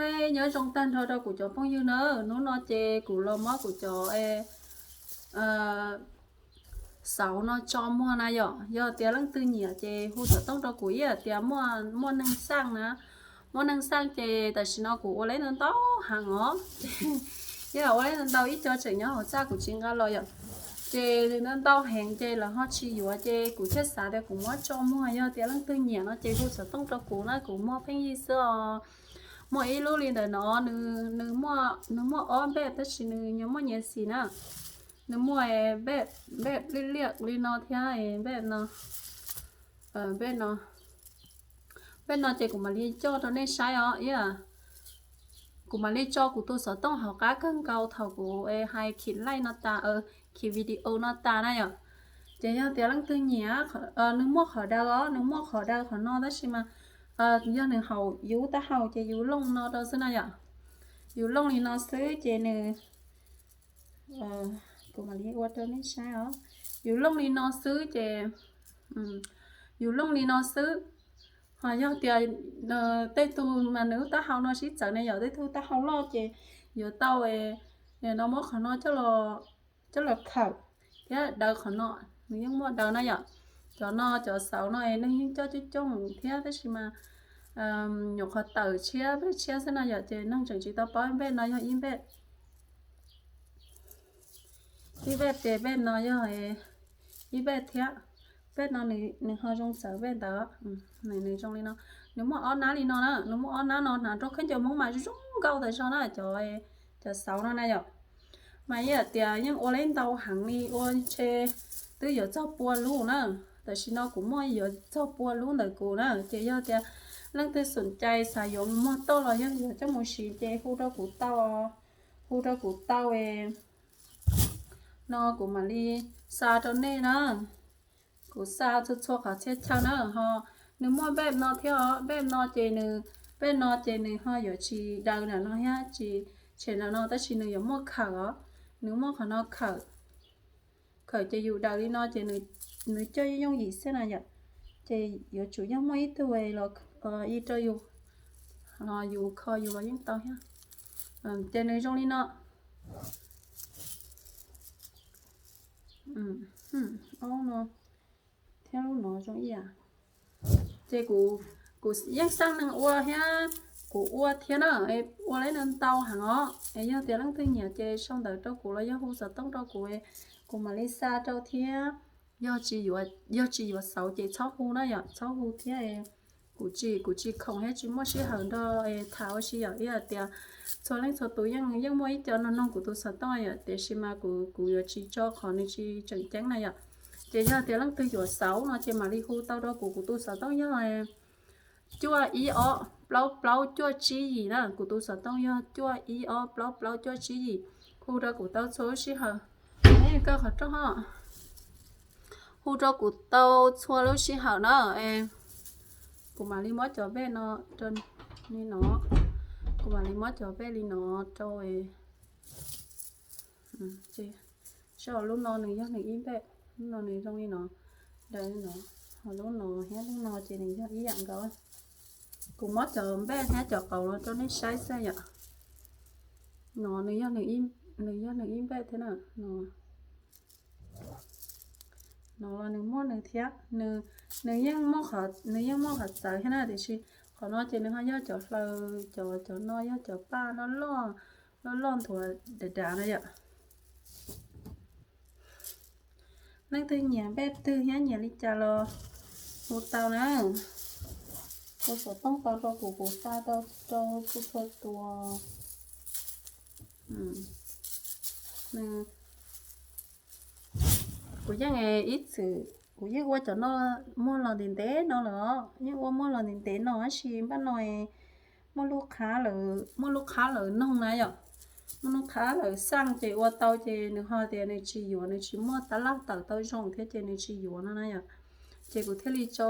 Nyob zoo tag nrho rau kuv cov phooj ywg na, hnub no ces kuv los muab kuv cov xauv no tso muag na yom. Yog tias leej twg nyiam ces hu xov tooj rau kuv, ib yam tias muaj neeg xaj na, muaj neeg xaj ces tam sim no kuv ua leb ntau ntau heev os. Yog ua leb ntau ntau ib co tseem nyob hauv txaj kuv tsis nqa los yom. Ces ntau ntau heev ces lawv ho tsis yuav ces kuv thiaj xav tias kuv muab tso muag, yog tias leej twg nyiam no ces hu xov tooj rau kuv na, kuv muag pheej yig xwb os. Muaj ib lub li ntawm no, nws muaj ob npej tab sis nws nyias muaj nyias xim na. Nws muaj npej liaj liaj li no thiab npej no, npej no, npej no ces kuv mam li coj rau nej saib os. Kuv mam li tso kuv tus xov tooj hauv qab kawg nkaus thaum kuv hais khim laij no tas, khim video no tas na yom. Ces yog tias leej twg nyiam, nws muaj qhov daw os, nws muaj qhov daw qhov no tab sis mas yog nws haum yus taub hau ces yus looj no rau xwb na yom. Yus looj li no xwb ces nws, kuv mam li ua rau nej saib os. Yus looj li no xwb ces, yus looj li no xwb. Ho yog tias tej tug mas nws lub taub hau no sib txawv ne yom, tej tug taub hau loj ces yuav tau no muab qhov no coj los khawm thiab daw qhov no, nws yeej muaj daw na yom. Cov no cov xauv no neeg yeej coj coob coob thiab tab sis mas nyuam qhuav tawm tshiab peb tshiab xwb na yom, ces neeg tseem tsis tau paub npej no yog ib npej. Ib npej ces npej no yog ib npej thiab. Npej no nws ho zoo txawv npej ntawd. Nws zoo li no, nws muaj ob nab li no na, nws muaj ob nab no hnav rau khaub ncaws Hmoob mas zoo nkauj tas zog na cov, cov xauv no na yom. Mas ib yam tias yeej ua leb ntau heev li, ua ntshe twb yuav txog pua lub na. Tam sim no kuv muaj yuav txog pua lub ntawm kuv na, ces yog tias leej twg xoom cai xav yuav mus muag toj los yog yuav coj mus siv ces hu rau kuv tau, hu rau kuv tau no kuv mam li xa rau nej na. Kuv xa txhua txhua qhov txhia chaw na. Ho nws muaj npej no thiab os, npej no ces nws, npej no ces nws ho yuav tsis daw nram no thiab, tsis tshem nram no tab sis nws yuav muaj khawm os. Nws muaj qhov no khawm, khawm ces yus daws li no ces nws coj yooj yim xwb na yom. Ces yuav tsum yog muaj ib tug los i rau yus, yus kho yus los yeej tau thiab. Ces nws zoo li no. Ob no thiab lub no zoo ib yam. Ces kuv yeej xaj neeg ua thiab, kuv ua thiab na, ua lawm ntau heev os. Es yog tias leej twg nyiam ces sau ntawv rau kuv los yog hu xov tooj rau kuv, kuv mam li xa rau thiab. Yog tsis yuav xauv ces txhob hu na yom, txhob hu thiab. Kuv tsis, kuv tsis khoom thiab tsis muaj sij hawm nrog tham ua si yom. Ib yam tias txhua leej txhua tus yeej, yeej muaj ib co no noog kuv tus xov tooj yom, tiam sis mas kuv, kuv yuav tsis tso qhov nws tsis tseem ceeb na yom. Ces yog tias leej twg yuav xauv no ces mam li hu tau rau kuv, kuv tus xov tooj yog cuaj ib ob plaub plaub cuaj tsib yim na, kuv tus xov tooj yog cuaj ib ob plaub plaub cuaj tsib yim. Hu rau kuv tau txhua lub sij hawm. Koj qhov rooj ho, hu rau kuv tau txhua lub sij hawm na. Kuv mam li muab cov npej no rau li no, kuv mam li muab cov npej li no rau. Lub no nws yog nws ib npej, lub no nws zoo li no, daws li no, ho lub no thiab lub no ces nws yog ib yam nkaus. Kuv muab cov npej thiab cov qauv no rau nej saib xwb yom. No nws yog, nws yog nws ib npej thiab na. No los nws muaj nws thiab, nws, nws yeej muaj qhov txawv thiab na, tiam sis qhov no ces nws ho yog cov hlaws, cov, cov no yog cov paj loj loj, loj loj nthuav dav dav na yom. Leej twg nyiam npej twg thiab nyiam li cas los hu tau na. Hu xov tooj tau rau kuv, kuv xa tau rau txhua txhua tus. Kuv yeej ib txwm, kuv yeej ua cov no muag los ntev ntev no los, yeej ua muag los ntev ntev no tab sis npaj no muaj lub qhab lawm, muaj lub qhab lawm noog na yom. Muaj lub qhab lawm xaj ces ua tau ces nws ho tias nws tsis yuav, nws tsis muaj tab laj tawm tau zoo thiab ces nws tsis yuav no na yom. Ces kuv thiaj li tso,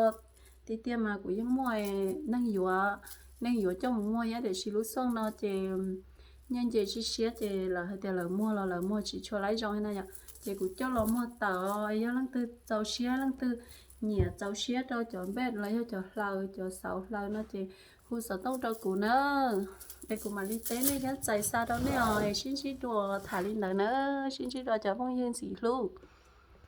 tiag tiag mas kuv yeej muaj neeg yuav, neeg yuav coj mus muag thiab tiam sis lub xoj no ces nyiaj nce siab siab ces lawv hais tias lawv muag los lawv muag tsis tshua laib zoo na yom. Ces kuv coj los muag tawm, yog leej twg txaus siab, leej twg nyiam txaus siab rau cov npej los yog cov hlaws, cov xauv hlaws no ces hu xov tooj rau kuv na. Es kuv mam li teb nej thiab txais xa rau nej os, sib ntsib dua, tham li ntawd na, sib ntsib dua cov phooj ywg ntxim hlub.